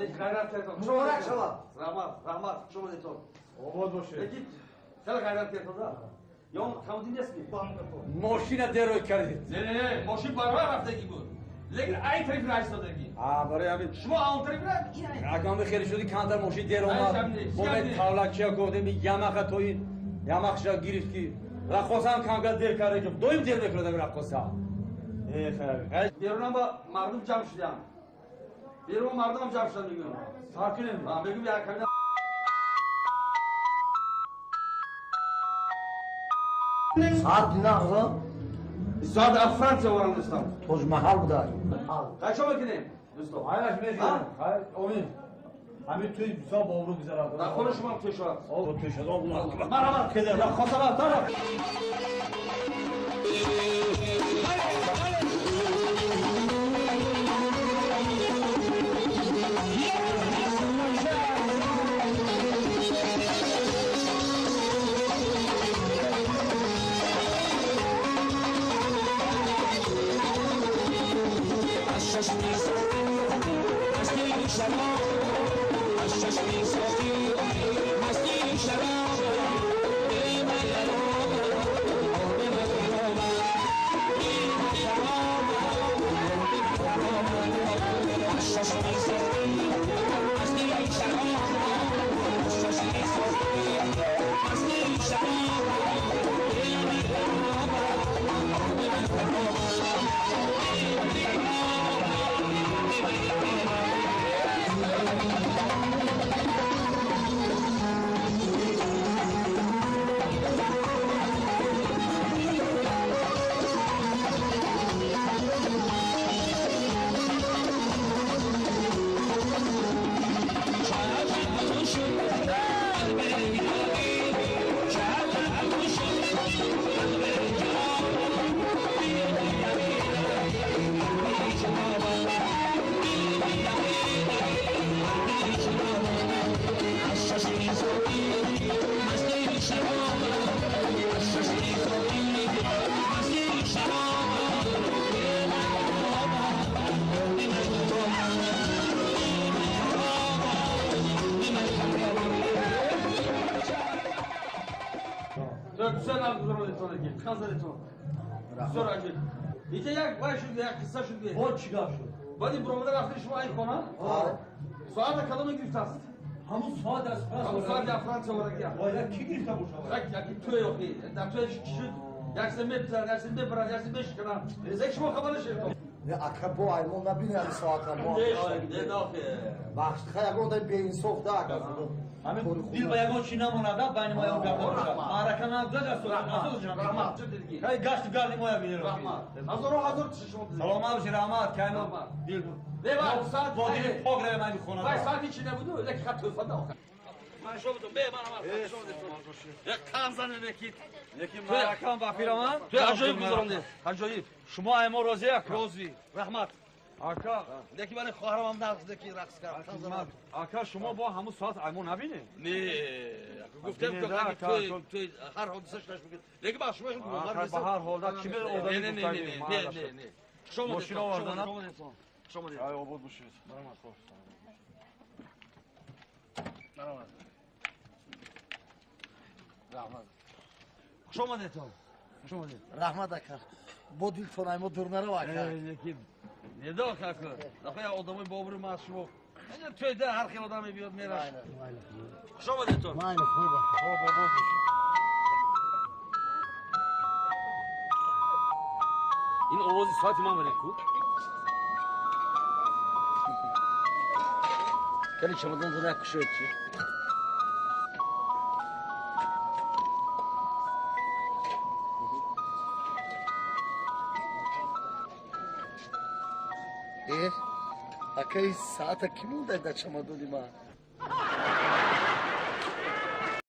Лекин ғайрат кардам. Муборак шавад. Раҳмат, раҳмат, хуш омадедтон. Обод бошед. Лекин хеле ғайрат кардам. Ё камудин нестми? Мошина дерой кардед. Не, не, не, мошин баробар рафтагӣ буд. Лекин ай тараф раистодагӣ. А, барои ҳамин. Шумо он тараф рафт, ин ай. Акам хеле шуди камтар мошин дер омад. Мо тавлакчия гуфтем ямаха то ин ямахша гирифт ки раққосам камкар дер карда ки доим дер мекунад ҳамин раққоса. Э, хайр. Берунам ба мардум ҷамъ шудам. Берун мардумам ҷамъ шудам мегӯям. Сар кунем. А, мегӯям як камина Соат нағза. Соат аз Франсия оварам дӯстам. Тоҷ Маҳал буда. Қай чо мекунем дӯстон? Хайраш мекунем. Хайр, омин. Ҳамин тӯй бисёр бобрӯ гузарад. Дар хонаи шумо тӯй шавад. О, тӯй шавад. Марҳамат. Раққоса рафта. Бисёр гузаронедтон, қан задетон. Бисёр аҷиб. Инҷа як вай шуд, як қисса шуд. Бо чӣ гап шуд? Баъди буромада рафтани шумо ай хона? Соата кадоме гирифтааст? Ҳамун соат аз Франс. Ҳамун соат аз Франс овардагия. Бояд ки гирифта бошад? Як яки тӯй охи. Дар тӯй чӣ шуд? Як се мепзан, як се мебаранд, як се мешикананд. Зек шумо хабар нашед. Не, ака бо аймон набини ҳамин соата бо. Не, не, Бахш, хай ягон дай беинсоф да ака. Ҳамин дил ба ягон чӣ намонада байни мо ягон гап набошад. Маърака нагузашт аз асос ҷамъ. Раҳмат, чӣ дидги? Хай гашту гарди моя бинем. Раҳмат. Ҳазору ҳазор чӣ шумо дидги? Саломат бошед, раҳмат. Кайно дил. Не, ба соат бо дили пок равем ҳамин хона. Вай соати чӣ набуду? Леки хат тӯфа да охир. Ман шумо будам. Бе, ман ҳам шумо будам. Як қан занем леки. Леки маъракам ба фираман. Ту аҷоиб гузарондед. Аҷоиб. Шумо аймо розӣ ака? Розӣ. Раҳмат. Ака, леки мани хоҳарам ҳам нағз леки рақс кард. Қан занад. Ака, шумо бо ҳамун соат аймо набинед? Не, гуфтем ки тӯй ҳар ҳодиса шудаш мумкин. Леки ба шумо ба ҳар ҳол да ки одами Не, не, не, не, не. Хуш омадед. Мошина овардан. Хуш омадед. Ай обод бошед. Марҳамат. Хуб. Марҳамат. Раҳмат. Хуш омадедтон. Хуш омадед. Раҳмат ака. Бо дилтон аймо дур нарав ака. Леки недо ака. Даха я одамои бобури ма аз шумо. Тӯйда ҳар хел одам мебиёд мераш. Хуш омадедтон. Майли, хуб. Хуб, обод бошед. Ин овози соати ман баред ку? Кани чамадонтон як кушоед чи? Э, акаи саата кӣ монда дар чамадони ман?